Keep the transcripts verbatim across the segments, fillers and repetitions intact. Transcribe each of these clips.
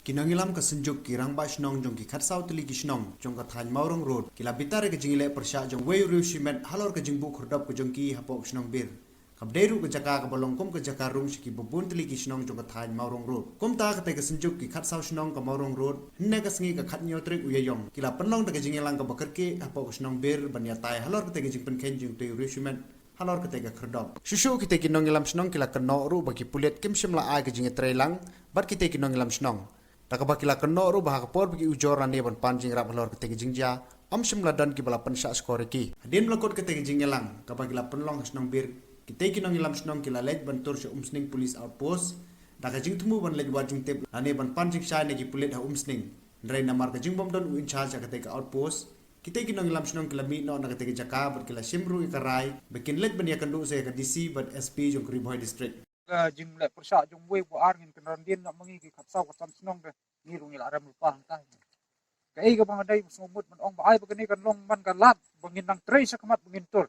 Ki nongïalam ka Synjuk, ki rangbah shnong jong ki khatsaw tylli ki shnong jong ka thaiñ Mawrong Road, ki la bitar ïa ka jingïaleh pyrshah jong uwei u riew shimet halor ka jingbuh khyrdop ka jong ki hapoh ka shnong Bir. Kaba dei ruh ka jaka kaba long kum ka jaka rung sha kiba bun tylli ki shnong jong ka thaiñ Mawrong Road. Kumta katei ka Synjuk ki khatsaw shnong ka Mawrong Road, hynne ka sngi ka khathynñiew tarik u Ïaïong, ki la pynlong da ka jingïalang kaba kyrkieh hapoh ka shnong Bir ban ïatai halor katei ka jingpynkheiñ jong utei u riew shimet halor katei ka khyrdop. Shuh shuh kitei ki nongïalam shnong ki la kynnoh ruh ba ki pulit kim shym la ai ka jingïatreilang bad kitei ki nongïalam shnong. Da kaba ki la kynnoh ruh ba ha ka por ba ki ujor lane ban pan jingïarap halor katei ka jingjia, ym shym la don kiba la pynshah shkor ïa ki. Hadien ba la kut katei ka jingïalang kaba ki la pynlong ha shnong Bir, kitei ki nongïalam shnong ki la leit ban tur sha Umsning Police Outpost da ka jingthmu ban leit wad jingtip lane ban pan jingshai na ki pulit ha Umsning. Hynrei namar ka jingbym don u in charge ha katei ka outpost, kitei ki nongïalam shnong ki la mih noh na katei ka jaka bad ki la shim ruh ïa ka rai ba kin leit ban ïakynduh sa ïa ka D C bad S P jong ka Ri Bhoi District. Ka jingleh pyrshah jong uwei uba ar ngin kynran dien noh ma ngi ki khatsaw khatsan shnong, ka ngi ruh ngi la rem lypa hangta. Kaei kaba nga dei ba sngewmut ban ong ba ai ba kane kan long man ka lad ba ngin nang trei shakhmat ba ngin tur.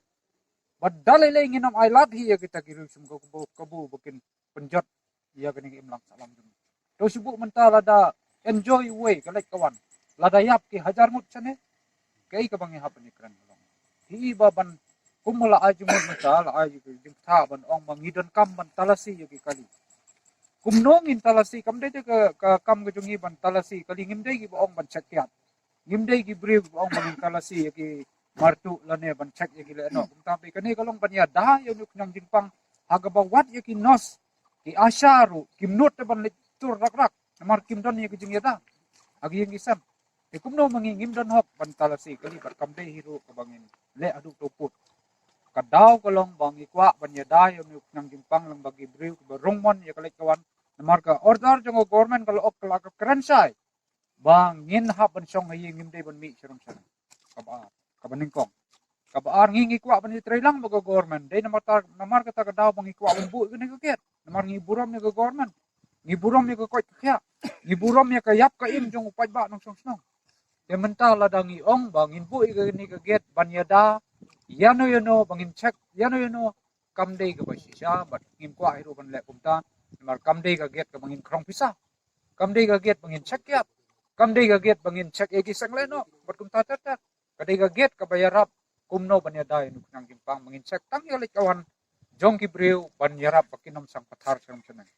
Ba da lei lei ngin ym ai lad hi ïa kita ki riew shim kabu kabu ba kin pynjot ïa kane ka imlang sahlang jong ngi. To shu buh mynta lada enjoy uwei ka leit ka wan, lada ïap ki hajar ngut shane. Kaei kaba ngi hap ban ïakren halor. Hi ba ban kum la ai jingmut mynta, la ai jingpyrta ban ong ba ngi donkam ban talasi ïa ki kali. Kumno ngin talasi, kam dei te ka, ka kam ka jong ngi ban talasi kali, ngim dei kiba ong ban check kiad. Ngim dei ki briew kiba ong ba ngin talasi ïa ki martuh lane ban check ïa ki lehnoh. Kumta ba kane ka long ban ïada ïa une u khñiang jingpang ha kaba wat ïa ki nurse, ki ASHA ruh kim nud te ban leit tur rak rak namar kim don ïa ki jingïada ha ki ïing ki sem. Te kumno ma ngi ngim don hok ban talasi kali bad kam dei hi ruh kaba ngin leh haduh to put. Ka daw ka long ba ngi kwah ban ïada ïa une u khñiang jingpang lang bad ki briew kiba rung mon ïa ka leit ka wan. Namar ka order jong ka government ka la ok ka la ka kren shai ba ngin hap ban shong ha ïing, ngim dei ban mih sharum shaneng. Kaba ar, kaba nyngkong. Kaba ar, ngi ngi kwah ban ïatreilang bad ka government. Dei namar ta, namar kata ka daw ba ngi kwah ban buh kane ka gate. Namar ngi burom ïa ka government. Ngi burom ïa ka koit ka khiah. Ngi burom ïa ka ïap ka im jong u paidbah nongshong shnong. Te mynta lada ngi ong ba ngin buh ïa kane ka gate ban ïada ïano ïano, ba ngin check ïano ïano, kam dei kaba shisha bad ngim kwah hi ruh ban leh kumta. Namar kam dei ka gate kaba ngin khrong pisa. Kam dei ka gate ba ngin check kiad. Kam dei ka gate ba ngin check ïa ki seng lehnoh bad kumta ter ter. Ka dei ka gate kaba ïarap kumno ban ïada ïa une u khñiang jingpang, ba ngin check tang ïa ka leit ka wan jong ki briew ban ïarap ba kin ym shang pathar sharum shaneng.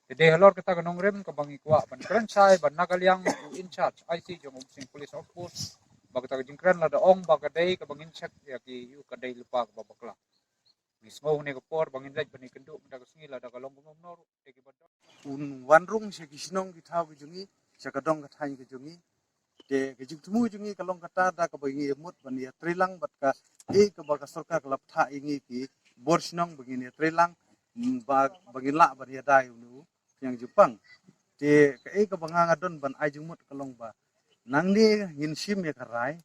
Te dei halor kata ka nongrim kaba ngi kwah ban kren shai ba na ka liang u in charge I C jong Umsning Police Outpost, ba kata ka jingkren lada ong ba ka dei kaba ngin check ïa ki, ïoh ka dei lypa kaba bakla. Ngi sngew ha kane ka por ba ngin leit ban ïakynduh mynta ka sngi lada ka long kumno kumno ruh. Te kiba don un wan rung sha ki shnong ki thaw ki jong ngi, sha ka dong ka thaiñ ki jong ngi. Te ka jingthmu jong ngi ka long kata, da kaba ngi ïa mut ban ïatreilang bad kaei kaba ka sorkar ka la pynthah ïa ngi ki bor shnong ba ngin ïatreilang, mm, ba, ba ngin lah ban ïada ïa une u khñiang jingpang. Te kaei kaba nga nga don ban ai jingmut ka long ba nangne ngin shim ïa ka rai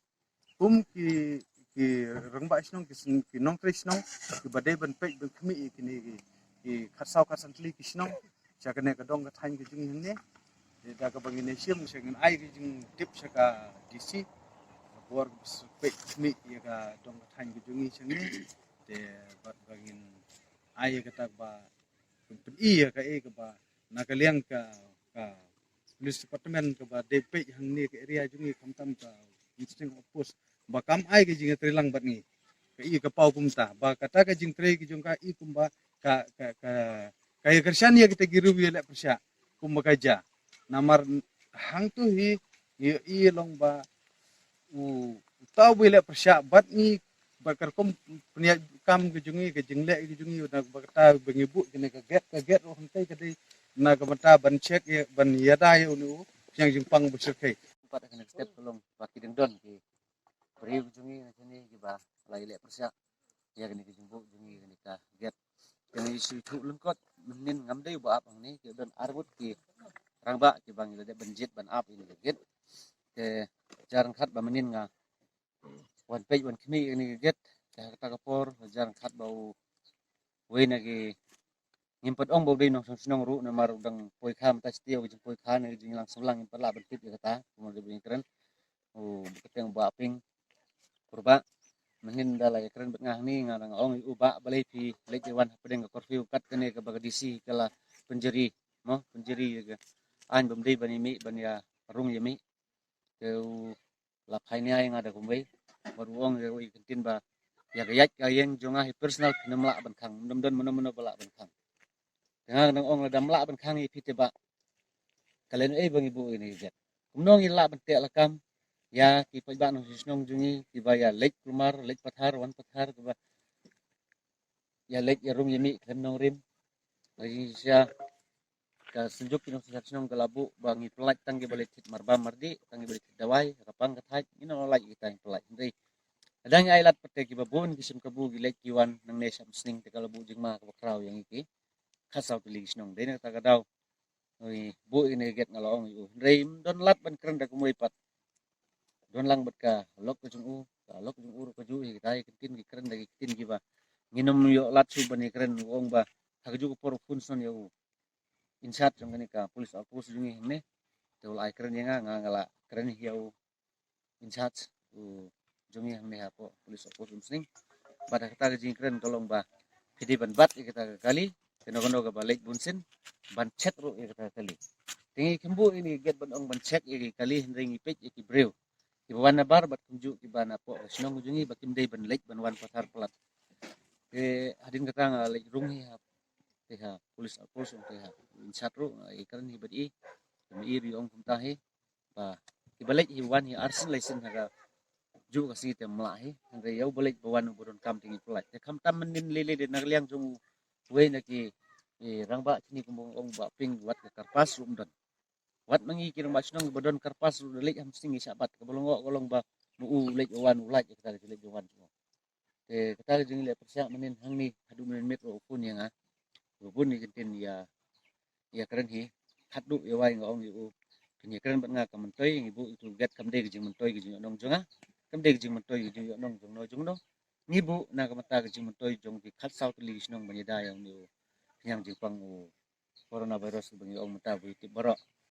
kum ki, ki rangbah shnong, ki sn-, ki nongtrei shnong kiba dei ban peit ban khmih ïa kine ki, ki khatsaw khatsan tylli ki shnong sha kane ka dong ka thaiñ ka jong ngi hangne. Te da kaba ngin ïa shim sha, ngin ai ka jingtip sha ka D C, ka bor ba peit khmih ïa ka dong ka thaiñ ka jong ngi sha ngi. Te bad ba ngin ai ïa kata ba pyn-, pyn-i ïa kaei kaba na ka liang ka, ka police department kaba dei peit hangne ka area jong ngi, khamtam ka Umsning Outpost, ba kam ai ka jingïatreilang bad ngi. Ka i ka paw kumta ba kata ka jingtrei ka jong ka i kumba ka, ka, ka, ka ïa kyrshan ïa kita ki riew ïaleh pyrshah kumba ka jia. Namar hangto hi ngi i long ba u, uta uba ïaleh pyrshah bad ngi, bad ka rukom pynïaid kam ka jong ngi, ka jingleh ka jong ngi, na ba kata ba ngi buh kane ka gate, ka gate ruh hangtei ka dei na ka bynta ban check ïa, ban ïada ïa une u khñiang jingpang ba shyrkhei. Pat kane ka step ka long ba ki dang don ki briew ka jong ngi na kane kiba la ïaleh pyrshah ïa kane ka jingbuh jong ngi kane ka gate. Te ngi shu ïathuh lyngkot, mynhynnin ngam dei uba ap hangne, ki don ar ngut ki rangbah kiba ngi la dep ban jied ban ap ïa kane ka gate. Te jar ryngkat ba mynhynnin nga wan peit wan khmih ïa kane ka gate. Te ha kata ka por jar ryngkat ba u, uwei na ki, ngim pat ong ba u dei nongshong shnong ruh namar u dang poi kha mynta shi taïew, ka jingpoi kha ne ka jingïalang sahlang ngim pat lah ban tip ïa kata kumno dei ba ngin kren. U, ba kyrteng u Bah Ping Kurbah. Mynhynnin da la ïakren bad nga hangne, nga dang ong ïa u, Bah, balei phi leit ïa wan hapdeng ka curfew kat kane kaba ka D C ka la pynjari, mo, pynjari ïa ka, Ain bym dei ban ïa mih ban ïa rung ïa mih. Te u la phai nia ïa nga da kumwei. Bad u ong ïa u i kyntien ba ïa ka ïaid ka ïeng jong nga hi personal phin ym lah ban khang. Ym don mano mano ba lah ban khang. Te nga nang ong lada ym lah ban khang ïa phi te bah, ka len ei ba ngi buh ïa kane ka gate? Kumno ngi lah ban teh lakam ïa ki paidbah nongshong shnong jong ngi kiba ïa leit kulmar, leit pathar, wan pathar, kiba ïa leit ïa rung ïa mih khlem nongrim? Ka jingshisha ka Synjuk ki Nongsynshar Shnong ka la buh ba ngi pyllait tang kiba leit thied marbam mardih, tang kiba leit thied dawai ha ka pang ka thait, ngin ym lait ïa kita, ngi pyllait. Hynrei lada ngi ai lad pat te kiba bun ki shim kabu ki leit ki wan nangne sha Umsning, te ka la buh jingma kaba khraw ïa ngi ki khatsaw tylli ki shnong. Dei na kata ka daw ngi buh ïa kane ka gate, nga la ong ïa u. Hynrei ym don lad ban kren da kumwei pat. Don lang bad ka lok ka jong u, ka lok ka jong u ruh kajuh hi, kita hi ki ktien ki kren da ki ktien kiba ngin ym ïoh lad shuh ban ïa kren. U ong ba ha kajuh ka por u phone snon ïa u in charge jong kane ka police outpost jong ngi hangne. Te u la ai kren ïa nga, nga, nga la kren ïa u in charge u jong ngi hangne hapoh police outpost Umsning. Bad ha kata ka jingkren ka long ba phi dei ban bat ïa kata ka kali, kano kano kaba leit bunsien, ban check ruh ïa kata ka kali. Te ngi kim buh ïa kane ka gate ban ong ban check ïa ki kali, hynrei ngi peit ïa ki briew kiba wan nabar bad kumjuh kiba napoh ka shnong jong ngi ba kim dei ban leit ban wan pathar palat. Te hadien kata nga leit rung hi ha, te ha police outpost, te ha in charge ruh nga ïa kren hi bad i, te ma i ruh i ong kumta hi ba kiba leit hi wan hi arsien laisien ha kajuh ka sngi te ym lah hi. Hynrei ïa uba leit ba wan uba donkam te ngi pyllait. Te khamtam mynnin lei lei de na ka liang jong uwei na ki, eh, rangbah kine kumba ong Bah Ping, wat ka kyrpas ruh ym don. Wat ma ngi ki rangbah shnong ba don kyrpas ruh da leit ha Umsning ngi shah bat. Kaba long ka long ba ma u leit u wan u lait ïa kata ka jingleit jong u wan jong u. Te kata ka jingleh pyrshah mynnin hangne haduh mynnin miet ruh u phone ïa nga. Ba bun ïa ki ktien ïa, ïa kren hi. Khatduh ïa wai nga ong ïa u, phin ïa kren bad nga ka myntoi, ngi buh ïa katu ka gate kam dei ka jingmyntoi ka jingïohnong jong nga. Kam dei ka jingmyntoi ka jingïohnong jong no jong no. Ngi buh na ka bynta ka jingmyntoi jong ki khatsaw tylli ki shnong ban ïada ïa une u khñiang jingpang u coronavirus ba ngi ong mynta ba ïa tip baroh.